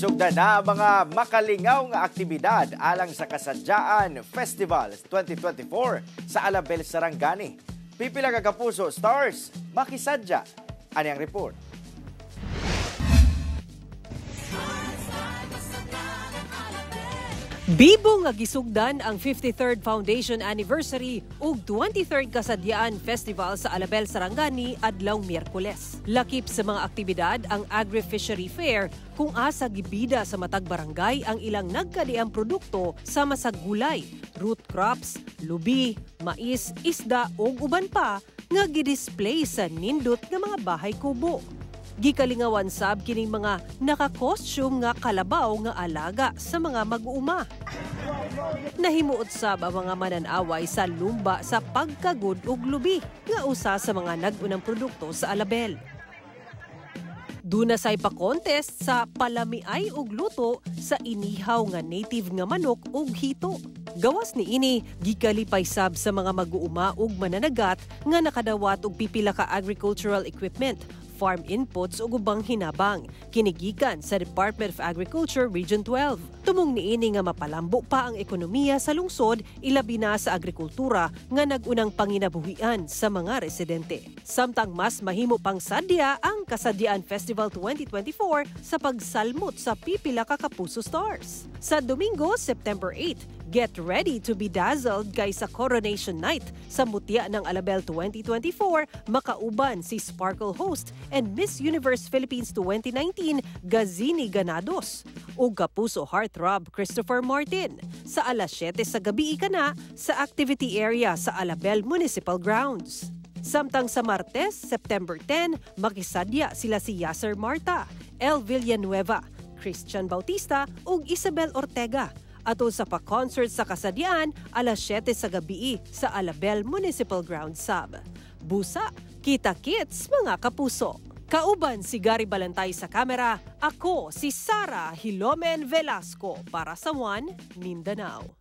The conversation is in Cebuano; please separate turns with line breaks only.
Gisugdan na ang mga makalingaw nga aktibidad alang sa Kasadyaan Festival 2024 sa Alabel, Sarangani. Pipila ka Kapuso stars makisadya. Ani ang report.
Bibo nga gisugdan ang 53rd Foundation Anniversary ug 23rd Kasadyaan Festival sa Alabel, Sarangani adlaw Miyerkules. Lakip sa mga aktibidad ang Agri-Fishery Fair kung asa gibida sa matag barangay ang ilang nagkadiang produkto sama sa gulay, root crops, lubi, mais, isda ug uban pa nga gidisplay sa nindot nga mga bahay kubo. Gikalingawan sab kining mga naka-costume nga kalabaw nga alaga sa mga mag-uuma. Nahimuot sab ang mga mananaway sa lumba sa pagkagud og lubi nga usa sa mga nag-unang produkto sa Alabel. Duna say pa-contest sa palamiay og luto sa inihaw nga native nga manok ug hito. Gawas niini, gikalipay sab sa mga mag-uuma ug mananagat nga nakadawat og pipila ka agricultural equipment, farm inputs ug ubang hinabang kini gikan sa Department of Agriculture Region 12. Tumong niini nga mapalambo pa ang ekonomiya sa lungsod, ilabi na sa agrikultura nga nag-unang panginabuhian sa mga residente. Samtang mas mahimo pang sadya ang Kasadyaan Festival 2024 sa pagsalmot sa pipila ka Kapuso stars. Sa Domingo, September 8, get ready to be dazzled kay sa Coronation Night sa Mutya ng Alabel 2024, makauban si Sparkle host and Miss Universe Philippines 2019 Gazini Ganados ug Kapuso heartthrob Kristoffer Martin sa alas 7 sa gabi ikana sa activity area sa Alabel Municipal Grounds. Samtang sa Martes, September 10, makisadya sila si Yasser Marta, El Villanueva, Christian Bautista ug Isabel Ortega ato sa pa-concert sa Kasadyaan alas 7 sa gabi sa Alabel Municipal Ground sab. Busa, kita-kits, mga kapuso. Kauban si Gary Balantay sa kamera, ako si Sara Hilomen Velasco para sa One Mindanao.